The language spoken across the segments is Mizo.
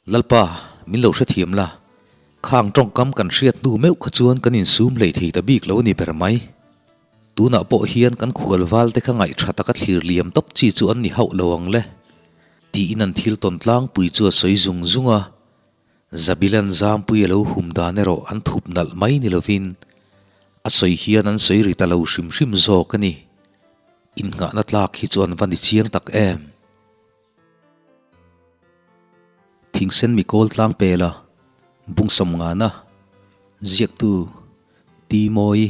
Lalpa, min lo hrethiam la, khang tawngkam kan hriat hnu meuh kha chuan kan insum hlei thei ta bik lo a ni ber mai. Tunah pawh hian kan khual val te kha ngaihtha taka thlir liam tawp chi chu an ni hauh lo ang le, tiin an thil tawn tlangpui chu a sawi zung zung a. Zabilan zampui a lo hum dan erawh an thup nalh mai ni lovin a sawi hian an sawi ri ta lo hrim hrim zawk a ni. Innghahna tlak hi chu an va ni chiang tak em. Thingsen mi kawl tlang pel a, bungsawm ngana, ziaktu Ti Mawi.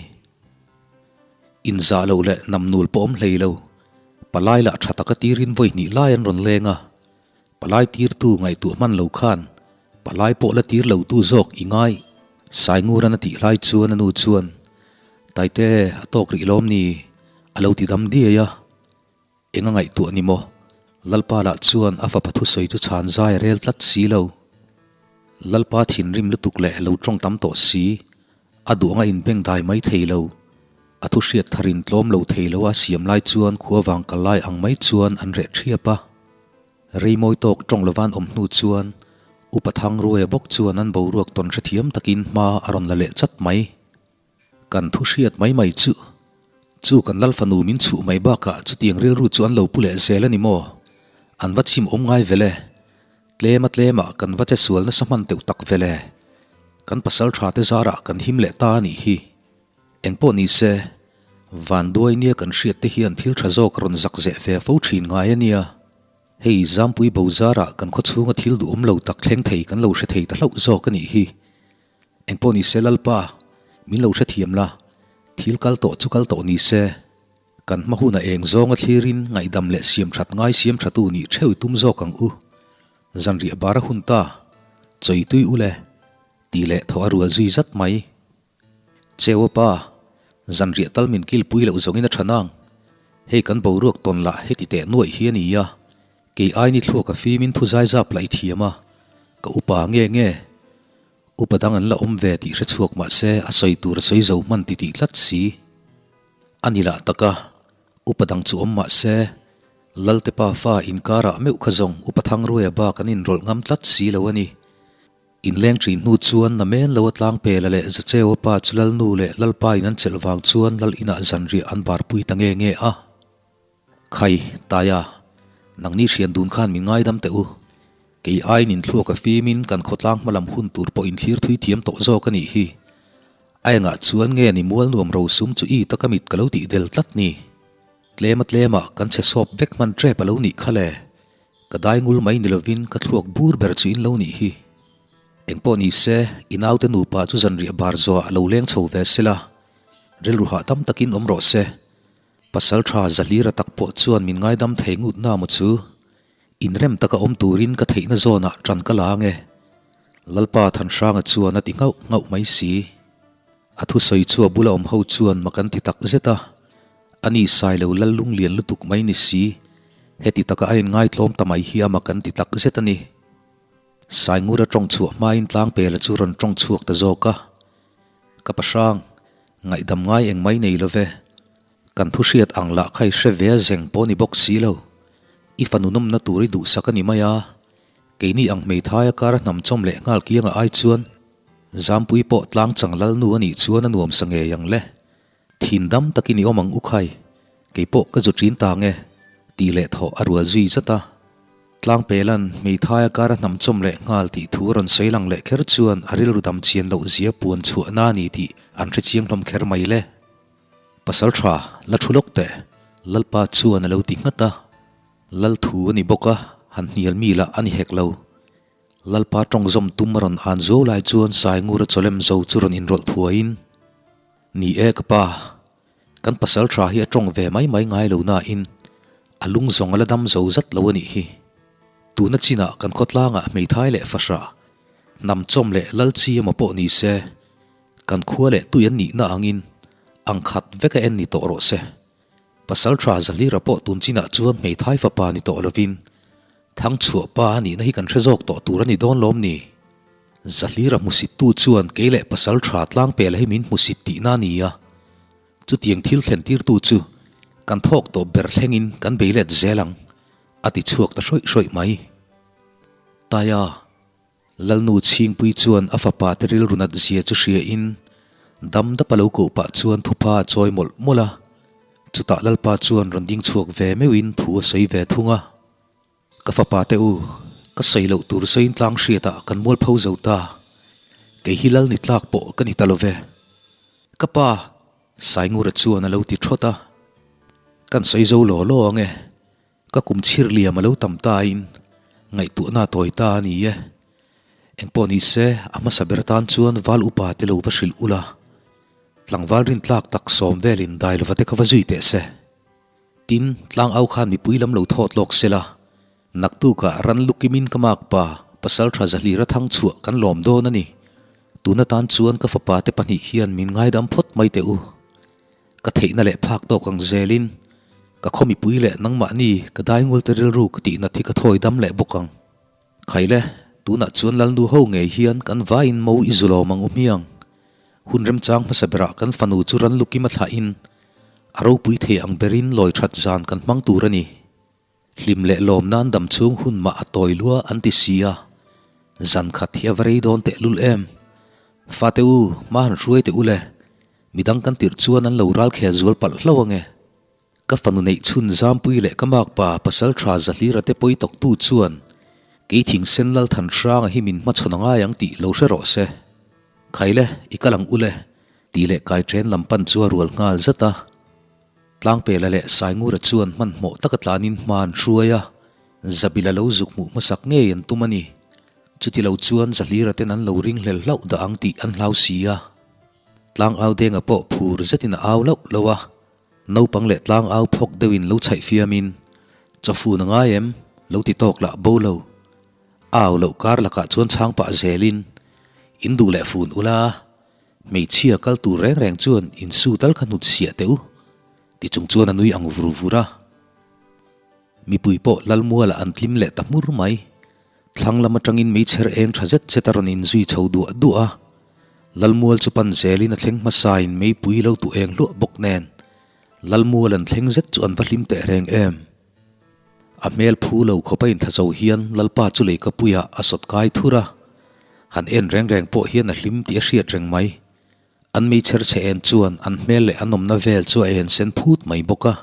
Inzah loh leh namnul pawh awm hlei lo, palai lah tha taka tirin vawi hnih lai an rawn leng a, palai tirtu ngaihtuah hman lo khan palai pawh la tir lo tu zawk i ngai. Sainguran a tih lai chuan a nu chuan, Taite, a tawk rih lawm ni? a lo ti dam diai a. Eng a ngaihtuah ni maw? Lalpa lah chuan a fapa thusawi chu chhan zai a rel tlat si lo. Lalpa thinrim lutuk leh lo tawng tam tawh si, a duh anga inbeng dai mai thei lo. A thu hriat tharin tlawm lo thei lo a siam lai chuan khua vang kal lai ang mai chuan an reh thiap a. Rei mawi tawk tawng lovan awm hnu chuan Upa Thangruaia bawk chuan an boruak tawn hrethiam takin hma a rawn la leh chat mai. Kan thu hriat mai mai chu, chu kan Lal fanu min chhuh mai bakah chutiang rilru chu an lo pu leh zel a ni maw? An va chim awm ngai vele. Tlema tlemah kan va che sual nasa hman teuh tak vele. Kan pasal tha te zarah kan him leh ta a nih hi. Engpawh ni se, vanduai nia kan hriat te hian thil tha zawk a rawn zak zeh ve fo thin ngai a nia. Hei Zampui bo zarah kan khawchhunga thil duhawm lo tak thleng thei kan lo hre thei ta hlauh zawk a nih hi. Engpawh ni se Lalpa, min lo hrethiam la, thil kal tawh chu kal tawh ni se, kan hma huna eng zawnga thlirin ngaihdam leh siam that ngai siam thatu nih theuh i tum zawk ang u. Zanriah bar a hun ta, chawi tui u le, tih leh thaw a rual zui zat mai. Cheu a pa, zanriah tal min kilpui loh zawngin a tha nang. Hei kan boruak tawn lah heti teh nuaih hi a ni a, kei aini thluak a fimin thu zai zap lah i thiam a, ka upa nge nge. Upa dang an la awm ve tih hre chhuak mah se a sawi tur a sawi zo hman ti tih tlat si. A ni lah tak a, upa dang chu awm mah se, Lalte pa fa inkarah meuh kha zawng Upa Thangruaia bak an inrawlh ngam tlat si lo a ni. Inleng ṭih hnu chuan Namen lo a tlang pela leh Zacheua pa chu Lalnu leh Lalpa in an chelh vang chuan Lal inah zanriah an barpui ta nge nge a. Khai, Taia, nangni hrian dun khan min ngaidam teh u. Kei aiin inthluak a fimin kan khawtlang hmalam hun tur pawh inthlir thui thiam tawh zawk a nih hi. A engah chuan nge ni mual nuam rosum chu i taka mit ka lo tih del tlat ni. Tlema tlemah kan chhe sawp vek hman ṭep a lo nih kha le. Ka dai ngul mai ni lovin ka thluak bur ber chu in lo nih hi. Engpawh ni se, i naute nupa chu zanriah bar zawhah a lo leng chho ve sela, rilru hah tam takin awm rawh se. Pasal tha Zahlira tak pawh chuan min ngaidam thei ngut na maw chu? Inrem taka awm turin ka theihna zawnah ṭan ka la ang e. Lalpa Thanhranga chuan a ti nghauh nghauh mai si. A thusawi chu a bula awm ho chuan mak an ti tak zet a. Ani Sailo lal lunglian lutuk mai ni si, heti taka a inngaitlawm ta mai hi a mak an ti tak zet a ni. Saingura tawng chhuah hmain Tlangpela chu rawn tawng chhuak ta zawk a. Ka pahrang, ngaihdam ngai eng mai nei lo ve. Kan thu hriat ang lah kha i hre ve a zeng pawh ni bawk si lo. I fanu nawmna tur i duhsak a ni mai a. Keini ang hmeithai a kar a hnam chawm leh nghal kianga ai chuan Zampui pawh tlang chang lalnu a nih chuan a nuamsa ngei ang le. Thin dam takin i awm ang u khai, kei pawh ka zu ṭin ta nge, tih leh thawh a rual zui zat a. Tlangpelan hmeithai a kar a hnam chawm leh nghal tih thu a rawn sawi lang leh kher chuan a rilru dam chian loh zia puan chhuah na a ni tih an hre chiang hlawm kher mai le. Pasal tha, la thu lawk teh, Lalpa chuan a lo ti nghat a. Lal thu a ni bawk a, han hnial mi lah a ni hek lo. Lalpa tawng zawm tum a rawn an zo lai chuan Saingura chawlem zo chu rawn inrawlh thuaiin, Ni e ka pa, kan pasal tha hi a tawng ve mai mai ngai lo nain a lung zawng a la dam zo zat lo a nih hi. Tuna chinah kan khawtlangah hmeithai leh fahrah, hnam chawm leh lal chi emaw pawh ni se, kan khua leh tui an nihna angin ang khat vek a en ni tawh rawh se. Pasal tha Zahlira pawh tun chinah chuan hmeithai fapa ni tawh lovin Thangchhuah pa a nihna hi kan hre zawk tawh tur a ni dawn lawm ni? Zahlira hmusittu chuan kei leh pasal tha tlangpela hi min hmusit tihna a ni a, chutiang thil thlen tirtu chu kan thawk tawp ber thlengin kan bei let zel ang, a ti chhuak ta hrawih hrawih mai. Taia. Lalnu Chhingpui chuan a fapa te rilru nat zia chu hria in dam dap a lo koh pah chuan thupa a chawi mawlh mawlh a. Chutah Lalpa chuan rawn ding chhuak ve meuhin thu a sawi ve thung a. Ka fapa te u, ka sawi loh tur sawiin tlang hriatah kan mualpho zo ta. Kei hi lal ni tlak pawh ka ni ta lo ve. Ka pa, Saingura chuan a lo ti thawt a. Kan sawi zo law law ang e. Ka kum chhir liam a lo tam tain ngaihtuahna a tawi ta a ni e. Engpawh ni se, a hmasa ber atan chuan val upa te lo va hrilh ula. Tlangval rintlak tak sawm velin dai lova te kha va zui teh se. Tin, tlang au khan mipui lam lo thawt lawk se la, naktukah ran lukimin ka mak pa, pasal tha zahlira thang chhuah kan lawm dawn a ni. Tun atan chuan ka fapa te pahnih hian min ngaidam phawt mai teh u. Ka theihna leh phak tawk ang zelin, ka khaw mipui leh nangmahni ka daingul te rilru ka tihnat hi ka thawi dam leh bawk ang. Khaile, tunah chuan Lalnu ho ngei hian kan vaiin mo i zulawm ang u hmiang. Hun remchang hmasa berah kan fanu chu ran lukim a thlahin a ropui thei ang berin lawi that zan kan hmang tur a ni. Hlim leh lawm nan dam chhung hun mah a tawi lua an ti si a, zan khat hi a va rei dawn tehlul em. Fate u, hma han hruai teh u le, midang kan tirh chuan an lo ral khel zual palh hlauh ange. Ka fanu neih chhun Zampui leh ka makpa pasal tha Zahlira te pawi tawktu chuan kei thingsen lal than hranga hi min hmachhawn a ngai ang tih lo hre rawh se. Khaile, i kal ang ule, tih leh kai then lam pan chu a rual nghal zat a. Tlangpela leh Saingura chuan hmanhmawh taka tlanin hma an hruai a, Zabila lo zuk hmuh hmasak ngei an tum a ni. Chuti lo chuan Zahlira ten an lo ringhlel hlauh dah ang tih an hlau si a. Tlang au denga pawh phur zetin a au lauh lauh a. Naupang leh tlang au phawk deuhin lo chhaih fiamin, Chawfun a ngai em? Lo ti tawk lah bo lo. Au loh kar lakah chuan chhang pah zelin, In duh leh fun ula, hmeichhia kal tur reng reng chuan in su tal kha hnut siah teh u, ti chung chuan a nui ang vur vur a. Mipui pawh Lalmualah an tlim leh ta hmur mai. Thlang lam atangin meichher eng tha zet zet a rawn inzui chho duah duah a. Lalmual chu pan zelin a thleng hmasain meipui lo tu eng hluah bawk nen Lalmual an thleng zet chu an va hlim teh reng em. A hmel phu lo khawp a intha zo hian Lalpa chu leikapuiah a sawt kai thur a. Han en reng reng pawh hian a hlim tih a hriat reng mai. An meichher chhe en chuan an hmel leh an awmna vel chu a en sen phut mai bawk a.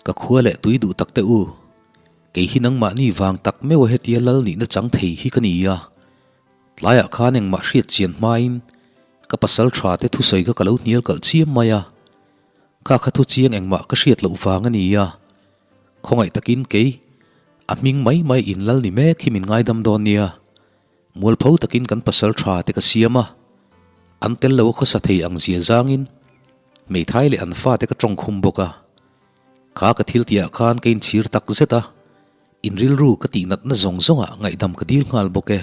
Ka khua leh tui duh tak teh u. Kei hi nangmahni vang tak meuh a hetia lal nihna chang thei hi ka ni a. Tlaiah khan engmah hriat chian hmain ka pasal tha te thusawi kha ka lo hnial kalh chiam mai a. Kha kha thu chiang engmah ka hriat loh vang a ni a. Khawngaih takin kei a hming mai mai in lal ni mek hi min ngaidam dawn nia. Mualpho takin kan pasal tha te ka siam a. An tel lo a khawsa thei ang zia zangin hmeithai leh an fate ka tawng khum bawk a. Kha ka thil tihah khan ka inchhir tak zet a, in rilru ka tihnatna zawng zawngah ngaihdam ka dil nghal bawk e.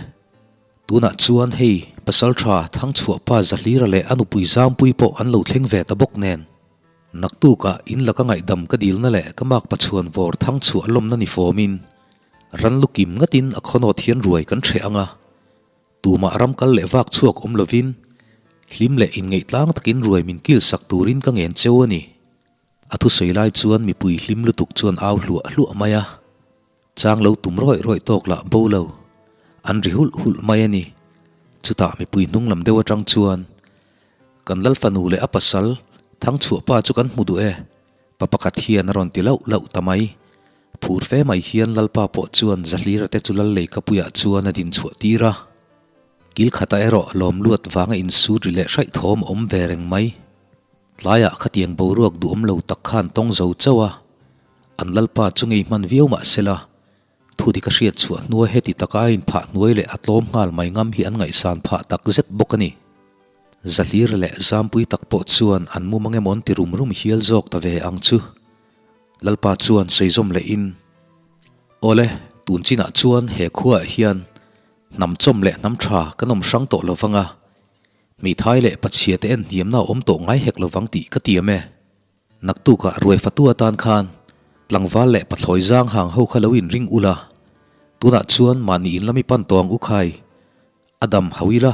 Tunah chuan hei pasal tha Thangchhuahpa Zahlira leh a nupui Zampui pawh an lo thleng ve ta bawk nen. Naktukah in laka ngaihdam ka dilna leh ka makpa chhuan vawr Thangchhuah lawmna ni fawmin ran lu kim ngatin a khawnawt hian ruai kan hreh ang a. Tumah ram kal leh vak chhuak awm lovin hlim leh inngeih tlang takin ruai min kil sak turin ka ngen cheu a ni. A thusawi lai chuan mipui hlim lutuk chuan au hluah hluah mai a, chang lo tum rawih rawih tawk lah bo lo, an ri hulh hulh mai a ni. Chutah mipui hnung lam deuh atang chuan, Kan lal fanu leh a pasal, Thangchhuahpa chu kan hmu duh e, pa pakhat hian a rawn ti lauh lauh ta mai. Phur fe mai hian Lalpa pawh chuan Zahlira te chu lal leikapuiah chuan a din chhuah tir a. Kil khatah erawh lawm luat vanga insut ri leh hraih thawm a awm ve reng mai. Tlaiah khatiang boruak duhawm lo tak khan tawng zo chauh a, an Lalpa chu ngei hman viau mah sela, thu dik a hriat chhuah hnua heti taka a inphah hnuai leh a tlawm nghal mai ngam hi an ngaihsan phah tak zet bawk a ni. Zahlir leh Zampui tak pawh chuan an mum angemaw an ti rum rum hial zawk ta ve ang chu. Lalpa chuan sawi zawm lehin, Awle, tun chinah chuan he khuaah hian hnam chawm leh hnam tha kan awm hrang tawh lovang a, Hmeithai leh pachhia te en hniamna a awm tawh ngai hek lovang tih ka tiam e. Naktukah ruai fatu atan khan tlangval leh pathlawi zang hang ho kha lo inring ula, tunah chuan mahni in lami pan tawh ang u khai. A dam hauh ila,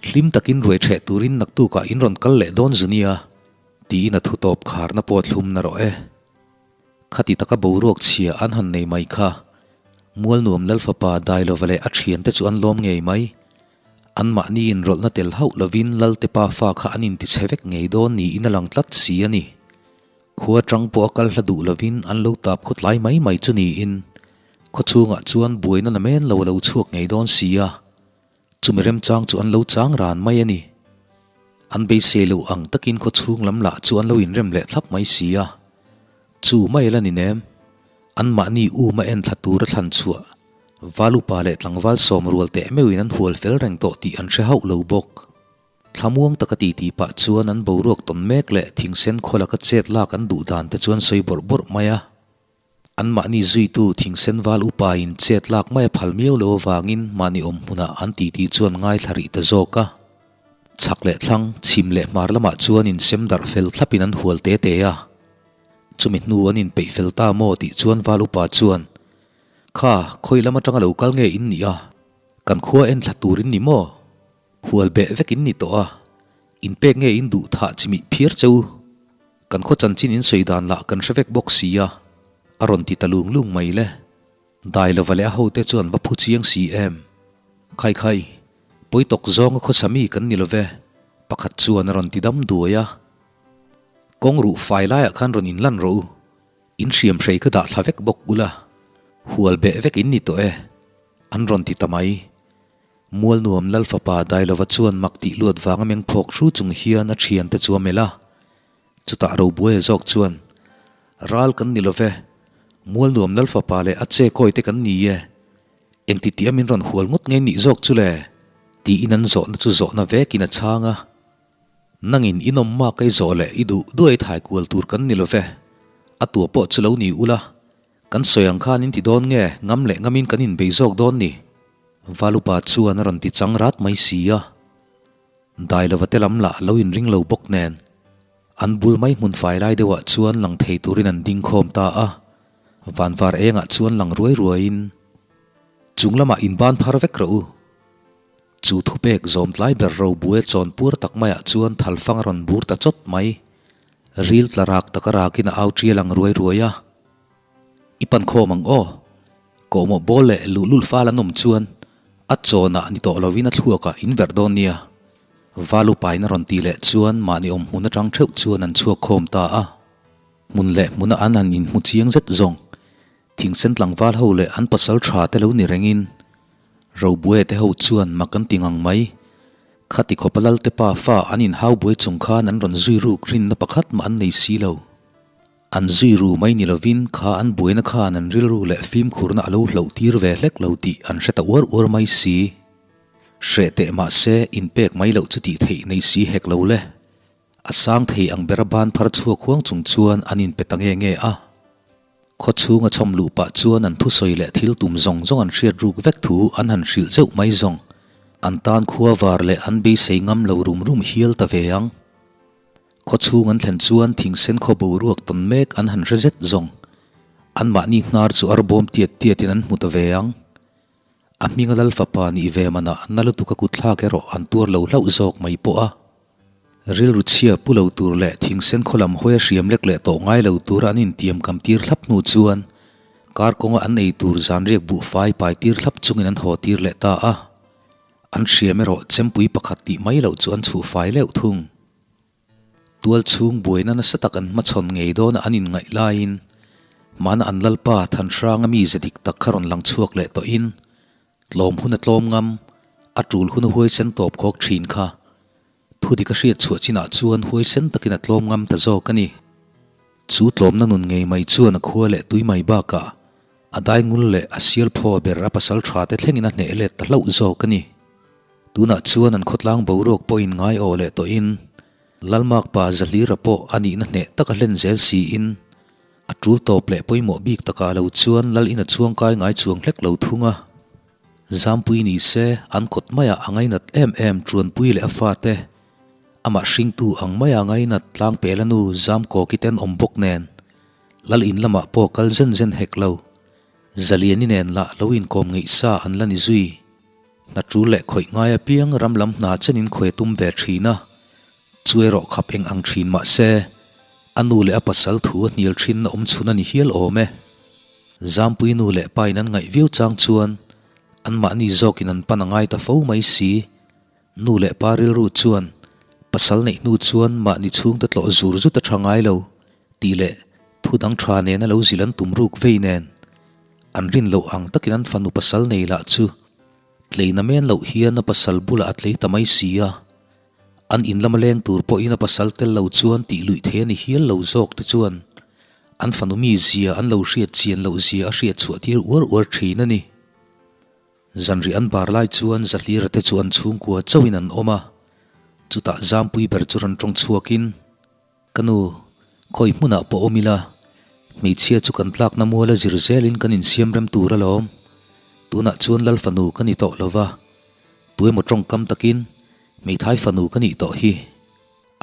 hlim takin ruai ṭheh turin naktukah in rawn kal leh dawn zu nia, tiin a thu tawp kharna pawh thlum na rawh e. Khati taka boruak chhia an han nei mai kha. Mualnuam Lalfapa Dailova leh a thiante chu an lawm ngei mai. Anmahni inrawlhna tel hauh lovin Lalte pa fa kha an intichhe vek ngei dawn niin a lang tlat si a ni. Khua tang pawh a kal hla duh lovin an lo tap khawtlai mai mai chu niin khawchhungah chuan buaina la men lo a lo chhuak ngei dawn si a. Chumi remchang chu an lo chang ran mai a ni. An beisei loh ang takin khawchhung lam lah chu an lo inrem leh thlap mai si a. Chu mai la ni nem. Anmahni um a en thla tur a thlan chhuah Valupa leh tlangval sawm rual teh meuhin an hual fel reng tawh tih an hre hauh lo bawk. Thlamuang taka titi pah chuan an boruak tawn mek leh thingsen khaw laka chet lak an duh dan te chuan sawi bawrh bawrh mai a. Anmahni zuitu thingsen val upain chet lak mai a phal miau lo avangin mahni awm hmunah an titi chuan ngaithla rih ta zawk a. Chhak leh thlang, chhim leh hmar lamah chuan insem darh fel thlapin an hual te te a. Chumi hnu an inpeih fel ta maw tih chuan val upa chuan, Kha, khawi lam atanga lo kal nge in nih a? Kan khua en thla tur in ni maw? Hual beh vek in ni tawh a, inpek nge in duh thah chimih phiar che u? Kan khaw chanchin in sawi dan lah kan hre vek bawk si a, a rawn ti ta lung lung mai le. Dai lova leh a hote chuan va phu chiang si em? Khai khai, pawi tawk zawnga khawsa mi kan ni love, pakhat chuan a rawn ti dam duai a. Kawng ruh fai laiah khan rawn inlan rawh u, in hriam hrei ka dah thla vek bawk ula, hual beh vek in ni tawh e, an rawn ti ta mai. Mualnuam Lalfapa Dailova chuan mak tih luat vanga meng phawk hru chung hian a thiante chu a melh a. Chutah Robuaia zawk chuan, Ral kan ni love, Mualnuam Lalfapa leh a che kawi te kan ni e. Engti tih a min rawn hual ngawt nge nih zawk chu le? Tiin an zawhna chu zawhna vekin a chhang a. Nangin i nawm mak ei zawh leh i duh duai thai kual tur kan ni love, a tua pawh chu lo ni ula, kan sawi ang khan in ti dawn nge ngam leh ngamin kan inbei zawk dawn ni? Valupa chuan a rawn ti chang rat mai si a, Dailova te lam lah lo inring lo bawk nen, an bul mai hmun fai lai deuhah chuan lang thei turin an ding khawm ta a, vanvar engah chuan lang ruai ruaiin, Chung lamah inban phar vek rawh u. Chu thupek zawm tlai ber robuai chawn puar tak maiah chuan thalfang a rawn bur ta chawt mai. Ril tla rak taka rakin a au ṭial ang ruai ruai a. I pan khawm ang aw. Kawhmawh bawl leh luhlul fal an awm chuan a chawnah ni tawh lovin a thluakah in verh dawn nia. Valupain a rawn tih leh chuan mahni awm hmun atang theuh chuan an chhuak khawm ta a. Hmun leh hmuna an han inhmu chiang zet zawng. Thingsen tlangval ho leh an pasal tha te lo ni rengin Robuaia te ho chuan mak an ti ngang mai. Khati khawpa Lalte pa fa an inhau buai chung khan an rawn zui ruk rinna pakhat mah an nei si lo. An zui ru mai ni lovin kha an buaina khan an rilru leh fimkhurna a lo hloh tir ve hlek lo tih an hre ta uar uar mai si. Hreh teh mah se inpek mai loh chu tih theih nei si hek lo le. A sang thei ang bera ban phar chhuak huang chung chuan an inpe ta nge nge a. Khaw chhunga chhawm luh pah chuan an thusawi leh thil tum zawng zawng an hriat ruk vek thu an han hrilh zeuh mai zawng. An tan khua var leh an beisei ngam lo rum rum hial ta ve ang. Khaw chhung an thlen chuan thingsen khaw boruak tawn mek an han hre zet zawng. Anmahni hnar chu arbawm tiat tiatin an hmu ta ve ang. A hminga lal fapa nih ve manah na lutuk a kutthlak erawh an tuar lo hlauh zawk mai pawh a. Rilru chhia pu lo tur leh thingsen khaw lam hawi a hriam lek leh tawh ngai lo tura an intiam kam tir thlap hnu chuan kar kawnga an ei tur zanriak buhfai pai tir thlap chungin an haw tir leh ta a. An hriam erawh chempui pakhat tih mai loh chu an chhuh fai leuh thung. Tual chhung buaina nasa tak an hmachhawn ngei dawna an inngaih laiin hmana an lalpa Thanhranga mi ze dik tak kha rawn lang chhuak leh tawhin tlawm hun a tlawm ngam, a tul hun a huaisen tawp khawk thin kha. Thu dik a hriat chhuah chinah chuan huaisen takin a tlawm ngam ta zawk a ni. Chu tlawmna nun ngei mai chuan a khua leh tui mai bakah a daingul leh a sial phaw ber a pasal tha te thlengin a hneh let ta hlauh zawk a ni. Tunah chuan an khawtlang boruak pawhin ngai awh leh tawhin Lalmak pa Zahlira pawh a nihna hneh taka hlen zel siin a tul tawp leh pawimawh bik takah lo chuan Lal ina chhuangkai ngai chuang hlek lo thung a. Zampui ni se an kawt maiah a ngainat em em Ṭuanpui leh a fate amah hringtu ang maia ngainat tlangpela nu Zamkawki tenawm bawk nen Lal in lamah pawh kal zen zen hek lo. Zaliani nen lah lo inkawm ngeih sa an la ni zui. Hna ṭul leh khawih ngai apiang ram lam hna chenin khawi a tum ve ṭhin a, chu erawh khap eng ang ṭhin mah se, a nu leh a pasal thu a hnial ṭhinna awm chhun a ni hial awm e. Zampui nu leh pa in an ngaih viau chang chuan anmahni zawkin an pan a ngai ta fo mai si. Nu leh pa rilru chuan pasal neih hnu chuan mahni chhungte tlawh zur zut a tha ngai lo tih leh thu dang tha nena lo zil an tum ruk vei nen an rin loh ang takin an fanu pasal nei lah chu tleina men loh hian a pasal bulah a tlei ta mai si a. An in lama leng tur pawhin a pasal tel lo chuan tih luih thei a ni hial lo zawk te chuan an fanu mi zia an lo hriat chian loh zia a hriat chhuah tir uar uar thin a ni. Zanriah an bar lai chuan Zahlira te chu an chhungkua chauhin an awm a, chutah Zampui ber chu rawn tawng chhuakin, Ka nu, khawi hmunah pawh awm ila, hmeichhia chu kan tlakna muala zir zelin kan insiam rem tur alawm. Tunah chuan Lal fanu ka ni tawh lo va, tuemaw tawngkam takin hmeithai fanu ka nih tawh hi.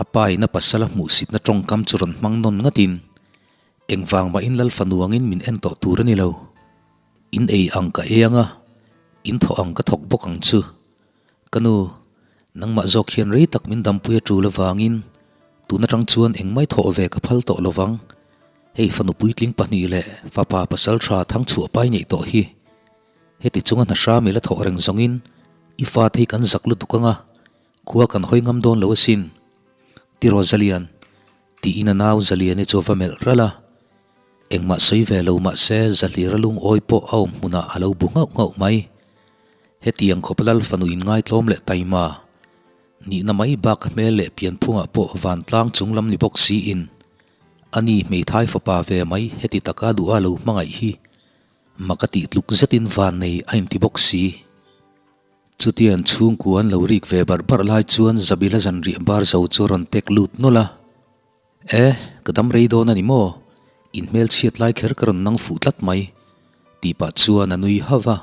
A pa in a pasal a hmuhsitna tawngkam chu rawn hmang nawn ngatin, engvang mahin Lal fanu angin min en tawh tur a ni lo. In ei ang ka ei ang a, in thawh ang ka thawk bawk ang chu. Ka nu, nangmah zawk hian rei tak min dampui a tul avangin tun atang chuan engmai thawh ve ka phal tawh lovang. Hei fanu puitling pahnih leh fapa pasal tha thang chhuah pai neih tawh hi. Heti chunga hna hram ila thawh reng zawngin i fate hi kan zak lutuk anga khua kan hawi ngam dawn lo asin. Tiraw Zalian, tiin a nau Zaliani chu a va melh ralh a. Engmah sawi ve lo mah se Zahlira lungawi pawh a awm hmunah a lo bu nghauh nghauh mai. Hetiang khawpa Lal fanu inngaihtlawm leh taima nihna mai bak a hmel leh pianphungah pawh vantlang chung lam ni bawk siin ani hmeithai fapa ve mai heti taka duha lo hmangaih hi mak a tih tluk zetin vannei a inti bawk si. Chutia an chhungkua an lo rik ve barh barh lai chuan Zabila zanriah bar zo chu a rawn tek lut nawlh a. E, ka dam rei dawn a ni maw? In hmelchhiat lai kher ka rawn nang fuh tlat mai, tih pah chuan a nui hauh a.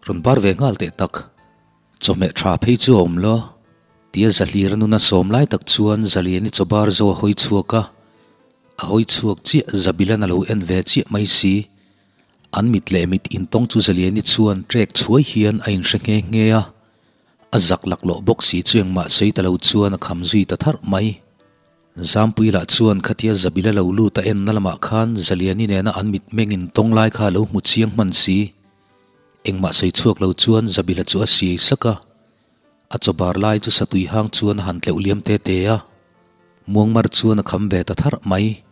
Rawn bar ve nghal teh tak. Chawhmeh tha phei chu a awm lo, tia Zahlira nuna sawm lai tak chuan Zaliani chaw bar zo a hawi chhuak a. A hawi chhuak chiah Zabilan a lo en ve chiah mai si. An mit leh mit intawng chu Zaliani chuan trek chhuai hian a inhre nghe nghe a. A zak laklawh bawk si chu engmah sawi ta lo chuan a kham zui ta tharh mai. Zampui lah chuan khatia Zabila lo lut a enna lamah khan Zaliani nena an mitmeng in tawng lai kha a lo hmu chiang hman si. Engmah sawi chhuak lo chuan Zabila chu a siai sak a. A chaw bar lai chu satui hang chuan a han tleuh liam te te a. Muangmar chuan a kham ve ta tharh mai.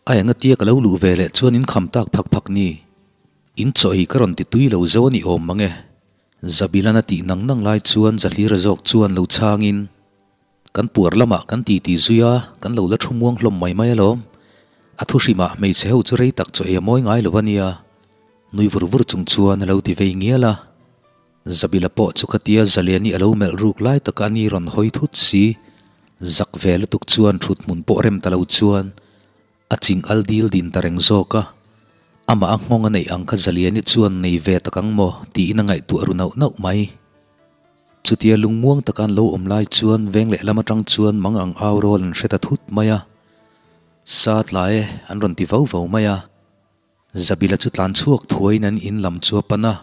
A engatia ka lo luh ve leh chuan in kham tak phak phak ni. In chaw ei ka rawn ti tui lo zo a ni awm mang e. Zabilan a tih nang nang lai chuan Zahlira zawk chuan lo chhangin, Kan puar lamah kan ti ti zui a, kan lo la thu muang hlawm mai mai alawm. A thu hrimah hmeichhe ho chu rei tak chaw ei a mawi ngai lo a nia. Nui vur vur chung chuan a lo ti vei ngial a. Zabila pawh chu khatia Zaliani a lo melh ruk lai taka a ni rawn hawi thut si. Zak ve lutuk chuan thut hmun pawh rem ta lo chuan A ching al dil din ta reng zawk a, amah a nghawng a neih ang kha Zaliani chuan nei ve tak ang maw tiin a ngaihtuah ru nauh nauh mai. Chutia lungmuang taka an lo awm lai chuan veng lehlam atang chuan mang ang au rawl an hre ta thut mai a, Sa tla e an rawn ti vau vau mai a. Zabila chu tlan chhuak thuaiin an in lam chu a pan a,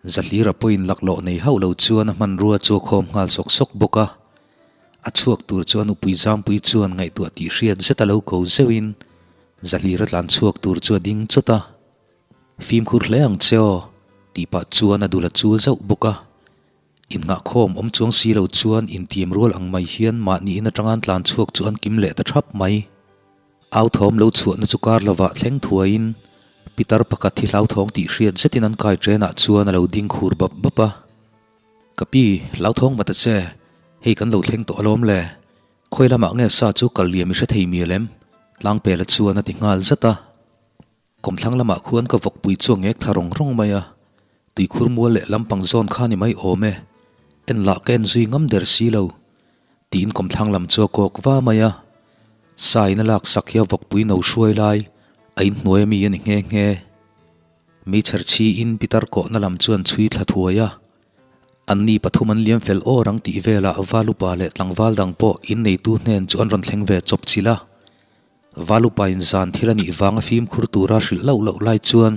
Zahlira pawhin laklawh nei hauh lo chuan a hmanrua chu a khawm nghal sawk sawk bawk a. A chhuak tur chu a nupui Zampuii chuan ngaihtuah tih hriat zet a lo ko zeuhin Zahlira tlan chhuak tur chu a ding chawt a. Fimkhur hle ang che aw, tih pah chuan a dul a chul zauh bawk a. Innghahkhawm awm chuang si lo chuan intiam rual ang mai hian mahni in atanga an tlan chhuak chu an kim leh ta thap mai. Au thawm lo chhuahna chu kar lovah thleng thuaiin pitar pakhat hi hlauthawng tih hriat zetin an kai ṭenah chuan a lo ding khur bap bap a. Ka pi, hlauthawng mat a che, hei kan lo thleng tawh alawm le. Khawi lamah nge sa chu kal liam i hre thei mial em? Tlangpela chuan a ti nghal zat a. Kawmthlang lamah khuan ka vawkpui chu a ngek thla rawng rawng mai a, tuikhur mual leh lampang zawn kha ni mai awm e, en lah ka en zui ngam der si lo, tiin kawmthlang lam chu a kawk va mai a. Sa in a lak sak hi a vawkpui no hruai lai a inhnuai ami a ni nghe nghe. Meichher chhi in pitar kawhna lam chuan chhui thla thuai a, anni pathum an liam fel awr ang tih velah valupa leh tlangval dang pawh inneitu hnen chu an rawn thleng ve chawp chilh a. Valupain zan thil a nih vanga fimkhur tura hrilh loh loh lai chuan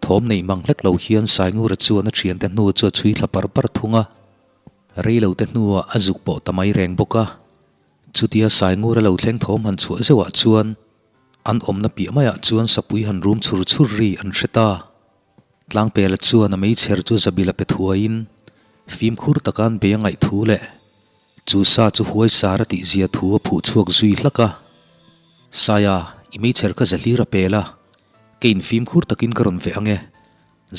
thawm neih mang hlek lo hian Saingura chuan a thiante hnu chu a chhui thla par par thung a. Rei lo te hnuah a zuk pawh ta mai reng bawk a. Chutia Saingura lo thleng thawm han chhuah zeuhah chuan An awmna piah maiah chuan sapui han rum chhur chhur ri an hre ta. Tlangpela chuan a meichher chu Zabila pe thuaiin fimkhur taka an bei a ngaih thu leh chu sa chu huai sar a tihzia thu a phuh chhuak zui hlak a. Saia, i meichher kha Zahlir a pel a, keiin fimkhur takin ka rawn veh ang e.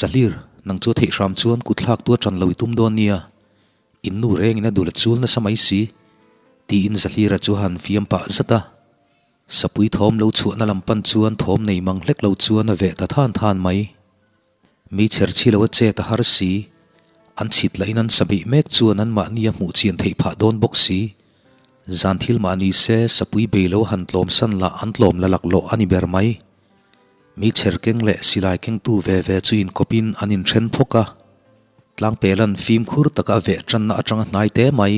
Zahlir, nang chu a theih hram chuan kutthlak tu a ṭan lo i tum dawn nia. In nu rengin a dul a chul nasa mai si, tiin Zahlira chu a han fiam pah zat a. Sapui thawm lo chhuahna lam pan chuan thawm nei mang hlek lo chuan a veh ta than than mai. Mi chher chhi lo a chet a har si, an chhit lahin an sa beih mek chuan anmahni a hmuh chian theih phah dawn bawk si. Zan thil mah ni se sapui bei lo han tlawm san lah an tlawm la laklawh a ni ber mai. Mi chher keng leh silai kengtu ve ve chu inkawpin an inthen phawk a. Tlangpela'n fimkhur taka a veh tanna atanga hnai te mai.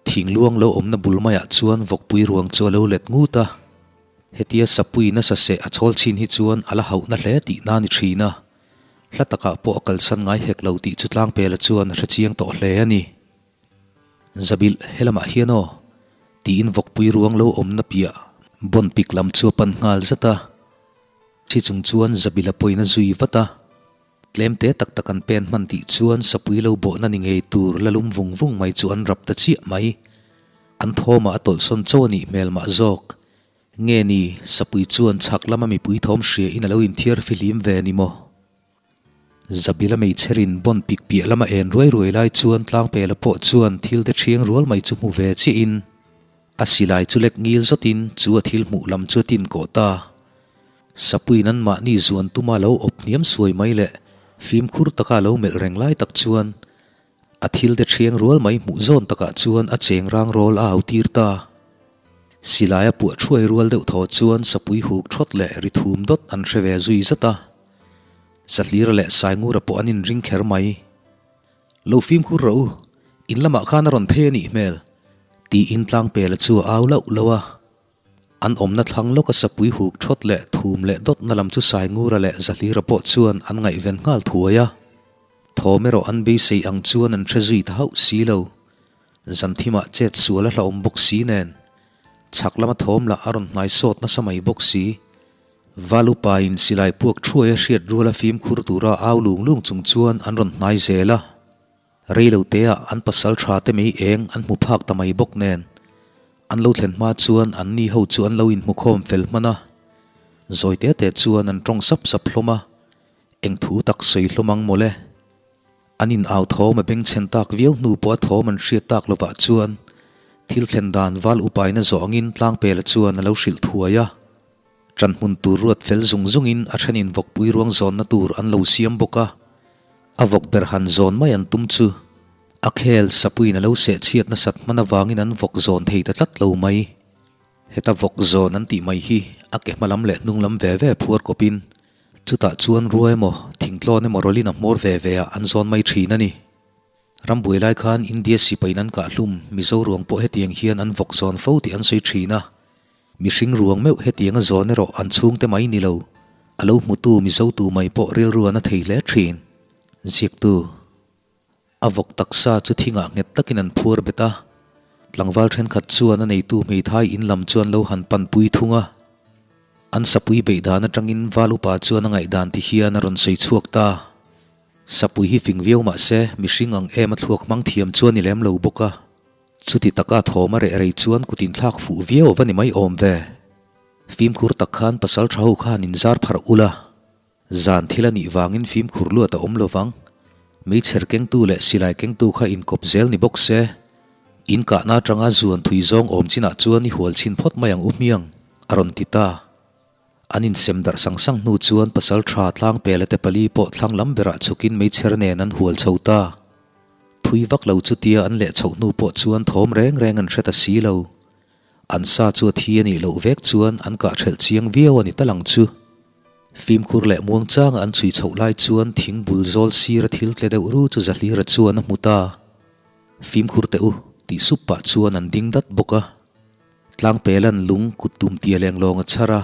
Thingluang lo awmna bul maiah chuan vawkpui ruang chu a lo let ngut a. Hetia sapui nasa seh a chawl chin hi chuan a la hauhna hle tihna a ni thin a. Hla takah pawh a kalsan ngai hek lo tih chu Tlangpela chuan a hrechiang tawh hle a ni. Zabilh, helamah hian aw, tiin vawkpui ruang lo awmna piah bawn pik lam chu a pan nghal zat a. Thi chung chuan Zabilh a pawina zui vat a. Tlem te tak tak an pen hman tih chuan sapui lo bawhna ni ngei tur la lum vung vung mai chu an rap ta chiah mai. An thawmah a tawlhsawn cho a nih hmel mah zawk. Nge ni, sapui chuan chhak lama mipui thawm hria in a lo inthiar fihlim ve ni maw? Zabila meichherin bawn pik piah lama en ruai ruai lai chuan Tlangpela pawh chuan thil te thiang rual mai chu hmu ve chiah in a silai chu lek ngil zawtin chu a thil hmuh lam chu a tin kawh ta. Sapuiin an mahni zuan tuma lo awp hniam suai mai leh fimkhur taka lo melh reng lai tak chuan a thil te thiang rual mai hmuh zawn takah chuan a cheng rang rawl a au tir ta. Silai a puah thuai rual deuh thaw chuan sapui huk thawt leh ri thum dawt an hre ve zui zat a. Zahlira leh Saingura pawh an inring kher mai. Lo fimkhur rawh u, in lamah khan a rawn phei a nih hmel, tiin Tlangpela chu a au lauh lauh a. An awmna thlang lawka sapui huk thawt leh thum leh dawtna lam chu Saingura leh Zahlira pawh chuan an ngaihven nghal thuai a. Thawm erawh an beisei ang chuan an hre zui ta hauh si lo. Zanthimah chet sual a hlauhawm bawk si nen, chhak lama thawm lah a rawn hnai sawt nasa mai bawk si. Valupain silai puak thuai a hriat ruala fimkhur tura au lung lung chung chuan an rawn hnai zel a. Rei lo teah an pasal tha te mei eng an hmu phak ta mai bawk nen, an lo thlen hma chuan an ni ho chu an lo inhmukhawm fel hman a. Zawi te te chuan an tawng sap sap hlawm a, eng thu tak sawi hlawm ang mawle. An in au thawm a bengchhen tak viau hnu pawh a thawm an hriat tak lovah chuan thil thlen dan val upaina zawh angin Tlangpela chuan a lo hrilh thuai a. Ṭan hmun tur ruat fel zung zungin a ṭhenin vawkpui ruang zawnna tur an lo siam bawk a, a vawk ber han zawn mai an tum chu a khel sapuiin a lo seh chhiat nasat hman avangin an vawk zawn thei ta tlat lo mai. Heta vawk zawn an tih mai hi a ke hma lam leh hnung lam ve ve phuar kawpin chutah chuan rua emaw thingtlawn emaw rawlin a hmawr ve ve ah an zawn mai ṭhin a ni. Rambuai lai khan India sipain an kah hlum Mizo ruang pawh hetiang hian an vawk zawn fo tih an sawi ṭhin a. Mihring ruang meuh hetiang a zawn erawh an chhungte mai ni lo, a lo hmutu Mizotu mai pawh rilru an a thei hle thin. Ziaktu, A vawk taksa chu thingah nghet takin an phuar bet a, tlangval thenkhat chuan a neitu hmeithai in lam chuan lo han panpui thung a. An sapui beih dan atangin val upa chuan a ngaihdan ti hian a rawn sawi chhuak ta. Sapui hi fing viau mah se mihring ang em a thluak hmang thiam chuan i lem lo bawk a. Chuti taka thawm a reh rei chuan kut inthlak fuh viau va ni mai awm ve. Fimkhur tak khan pasal tha ho khan in zar pharh ula. Zan thil a nih vangin fimkhur luat a awm lo vang. Meichher kengtu leh silai kengtu kha inkawp zel ni bawk se. In kahna atanga zuan thui zawng awm chinah chuan i hual chhin phawt mai ang u hmiang, a rawn ti ta. An insem darh sang sang hnu chuan pasal tha tlangpela te pali pawh thlang lam berah chhukin meichher nen an hual chho ta. Thui vak lo chutia an leh chhoh hnu pawh chuan thawm reng reng an hre ta si lo. An sa chu a thi a nih loh vek chuan an kah hrelh chiang viau a ni ta lang chu. Fimkhur leh muangchanga an chhui chhoh lai chuan thing bul zawl sira thil tle deuh ru chu Zahlira chuan a hmu ta. Fimkhur teh u, tih sup pah chuan an ding dat bawk a. Tlangpelan lung kut tum tia leng lawng a chhar a,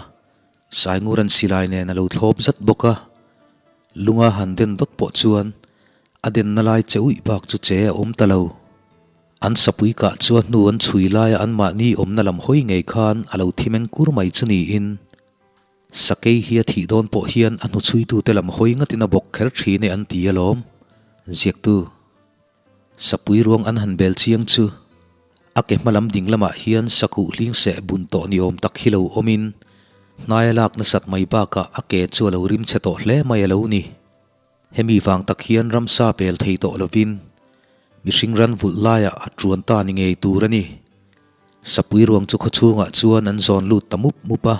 Sainguran silai nen a lo thlawp zat bawk a. Lunga han den dawt pawh chuan a denna lai che uih bak chu che a awm ta lo. An sapui kah chu a hnu an chhui laia anmahni awmna lam hawi ngei khan a lo thi meng kur mai chu niin. Sakei hi a thih dawn pawh hian a hnuchhuitute lam hawi ngatin a bawk kher thin e an ti alawm. Ziaktu. Sapui ruang an han bel chiang chu a ke hma lam ding lamah hian sakuh hling seh bun tawh ni awm tak hi lo awmin hnai a lak nasat mai bakah a ke chu a lo rim chhe tawh hle mai a lo ni. Hemi vang tak hian ramsa pel thei tawh lovin mihring ran vulh laiah a tuan ta ni ngei tur a ni. Sapui ruang chu khawchhungah chuan an zawn lut ta mup mup a.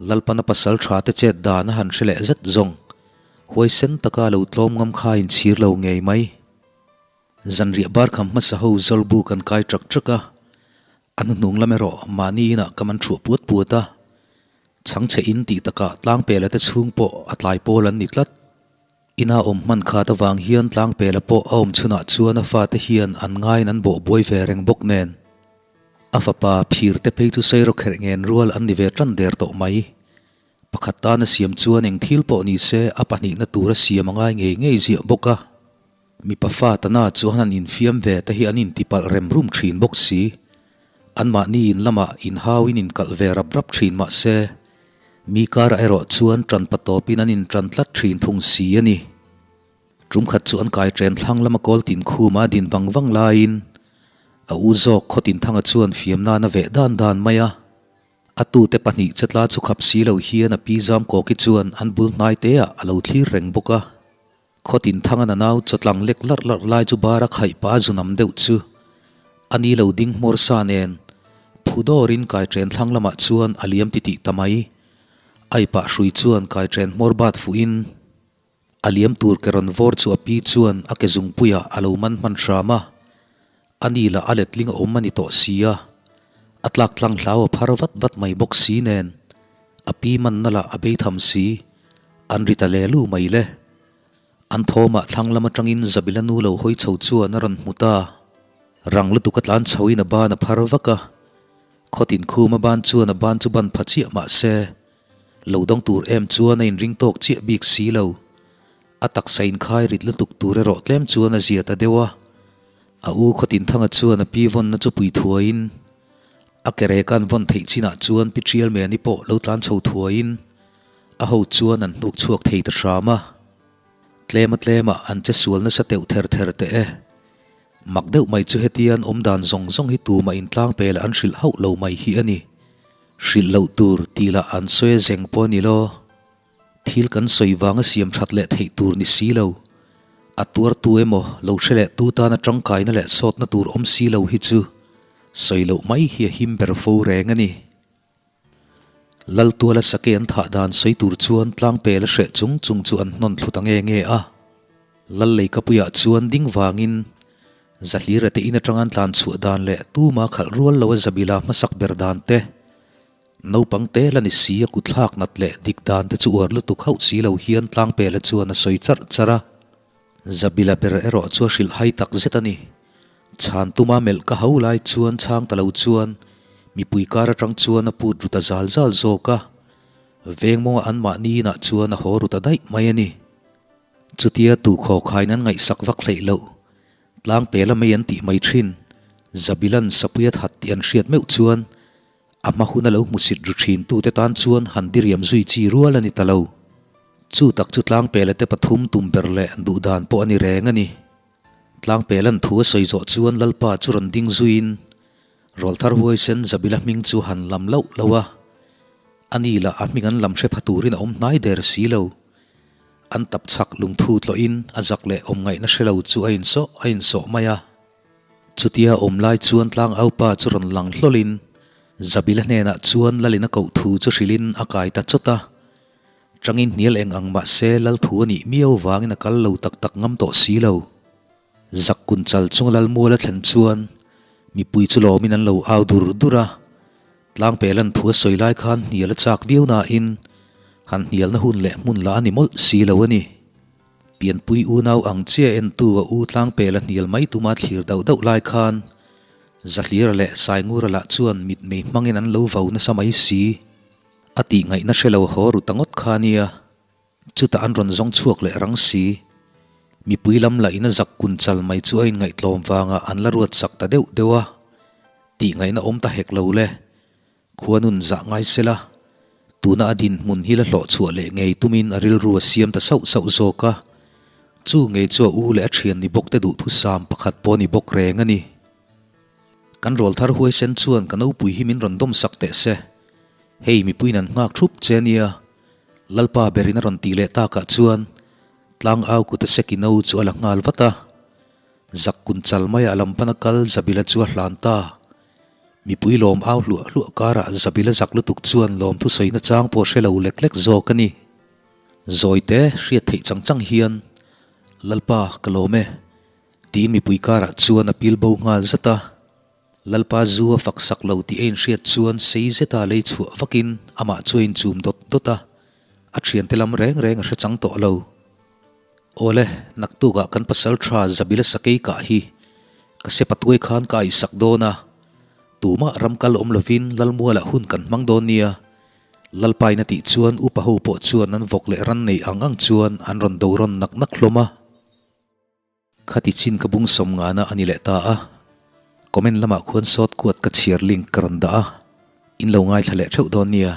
Lalpana pasal tha te chet dan a han hre leh zet zawng. Huaisen taka lo tlawm ngam kha inchhir lo ngei mai. Zanriah bar kham hmasa ho zawlbu kan kai trak trak a, a hnuhnung lam erawh mahni inah ka man thuah puat puat a. Chhangchhe in tih takah tlangpela te chhung pawh a tlai pawl an ni tlat. Ina awm hman khat avang hian tlangpela pawh a awm chhunah chuan a fate hian an ngaiin an bawh buai ve reng bawk nen. A fapa phir te phei chu sairaw kherh ngen rual an ni ve tan der tawh mai. Pakhat tana siam chuan eng thil pawh ni se a pahnihna tura siam a ngai ngei ngei ziah bawk a. Mipa fa tana chuan an infiam ve te hi an intipalh rem rum thin bawk si. Anmahni in lamah inhauin inkalh ve rap rap thin mah se, mi karah erawh chuan tanpa tawpin an intan tlat thin thung si a ni. Tum khat chu an kai chen thlang lama kawl tin khuma din vang vang laiin a u zawk Khawtinthanga chuan fiam nan a veh dan dan mai a. A tute pahnih chetla chu khap si lo hian a pi zam kawki chuan an bul hnai te ah a lo thlir reng bawk a. Khawtinthanga nanau chawtlang lek larh larh lai chu bar a khaih pah a zunam deuh chu a ni lo ding hmawr sa nen phu dawrin kai chen thlang lamah chuan a liam titih ta mai. Ai pah hrui chuan kai chen hmawr bat fuhin A liam tur ke rawn vawr chu a pi chuan a ke zungpuiah a lo man hman hram a, a ni lah a letling a awm a ni tawh si a, a tlak tlang hlau a phar vat vat mai bawk si nen, a pi manna lah a bei tham si, an ri ta le lu mai le. An thawmah thlang lam atangin Zabila nu lo hawi chho chuan a rawn hmu ta. Rang lutuk a tlan chhoin a ban a phar vak a, khawtin khum a ban chuan a ban chu ban pha chiah mah se, Lo dawng tur em chuan a inring tawk chiah bik si lo. A taksa inkhai rit lutuk tur erawh tlem chuan a zia ta deuh a. A u Khawtinthanga chuan a pi vawnna chu pui thuaiin, a ke reka'n vawn theih chinah chuan pi Ṭialmeni pawh lo tlan chho thuaiin a ho chuan an hnuk chhuak thei ta hram a. Tlema tlemah an che sual nasa teuh ther ther teh e. Mak deuh mai chu hetian awmdan zawng zawng hi tumah intlang pela an hrilh hauh lo mai hi a ni. Hrilh loh tur tih lah an sawi a zeng pawh a ni lo. Thil kan sawi vanga siam that leh theih tur ni si lo. A tuartu emaw lo hre leh tu tana tangkaina leh sawtna tur awm si lo hi chu sawi loh mai hi a him ber fo reng a ni. Laltuala sake an thah dan sawi tur chuan tlangpel a hreh chung chung chu an hnawn thlu ta nge nge a. Lal leikapuiah chuan ding vangin Zahlira te in atanga an tlan chhuah dan leh tuma khalh rual lo a Zabila hmasak ber dan te, naupang te la ni si a kutthlak nat leh dik dan te chu uar lutuk hauh si lo hian Tlangpela chuan a sawi charh charh a. Zabila ber erawh chu a hrilh hai tak zet a ni. Chhan tuma melh ka ho lai chuan chhang ta lo chuan mipui kar atang chuan a put ru ta zal zal zawk a, veng mawnga anmahni inah chuan a haw ru ta daih mai a ni. Chutia tu khawkhain an ngaihsak vak hleih loh, tlangpela mei an tih mai thin, Zabilan Sapuia that tih an hriat meuh chuan a hma hun a lo hmusit ru thin tute tan chuan han diriam zui chi rual a ni ta lo. Chu tak chu tlangpela te pathum tum ber leh duh dan pawh a ni reng a ni. Tlangpelan thu a sawi zawh chuan Lalpa chu rawn ding zuiin Rawlthar huaisen Zabila hming chu han lam loh loh a, ani lah a hming an lam hre pha turin a awm hnai der si lo. An tap chhak lungthu tlawhin a zak leh awm ngaihna hre lo chu a insawh a insawh mai a. Chutia awm lai chuan tlang aupa chu rawn lang hlawlin Zabila hnenah chuan Lalin a koh thu chu hrilhin a kai ta chawt a. Tangin hnial eng ang mah se Lal thu a nih miau vangin a kal lo tak tak ngam tawh si lo. Zak kun chal chunga Lal mual a thlen chuan mipui chu lawmin an lo au dur dur a. Tlangpelan thu a sawi lai khan hnial a chak viau nain han hnialna hun leh hmun lah a ni mawlh si lo a ni. Pianpui unau ang chiah entu a u Tlangpela hnial mai tuma thlir dauh dauh lai khan Zahlira leh Saingura lah chuan mitmei hmangin an lo vau nasa mai si. A tih ngaihna hre lo haw ru ta ngawt kha nia. Chutah an rawn zawng chhuak leh rang si. Mipui lam lah in a zak kun chal mai chu a inngaihtlawm vangah an la ruat sak ta deuh deuh a, tih ngaihna awm ta hek lo le. Khuanun zah ngai se la. Tuna a dinhmun hi la hlawh chhuah leh ngei tumin a rilru a siam ta sauh sauh zawk a. Chu ngei chu a u leh a thian ni bawk te duhthusam pakhat pawh ni bawk reng a ni. Kan rawlthar huaisen chuan ka nopui hi min rawn dawm sak teh se. Hei mipuiin an nghak thup che nia. Lalpa berin a rawn tih leh takah chuan tlang au kut a seki no chu a la nghal vat a. Zak kun chal maia a lam pana kal Zabila chu a hlan ta. Mipui lawm au hluah hluah karah Zabila zak lutuk chuan lawmthu sawina chang pawh hre lo lek lek zawk a ni. Zawite hriat theih chang chang hian Lalpa ka lawm e tiin mipui karah chuan a pil bo nghal zat a. Lalpa zu a fak sak lo tih a inhriat chuan sei zeta lei chhuah vakin amah chu a inchum dawt dawt a, a thiante lam reng reng a hre chang tawh lo. Awle, naktukah kan pasal tha Zabila Sakei kah hi ka sepa tuai khan ka aihsak dawn a, tumah ram kal awm lovin Lalmualah hun kan hmang dawn nia. Lalpain a tih chuan upa ho pawh chuan an vawk leh ran nei ang ang chuan an rawn do rawn nak nak hlawm a. Khati chin ka bung sawm ngana a ni leh ta a, comment lamah khuan sawt kuat ka chhiar link ka rawn dah a, in lo ngaithla leh theuh dawn nia.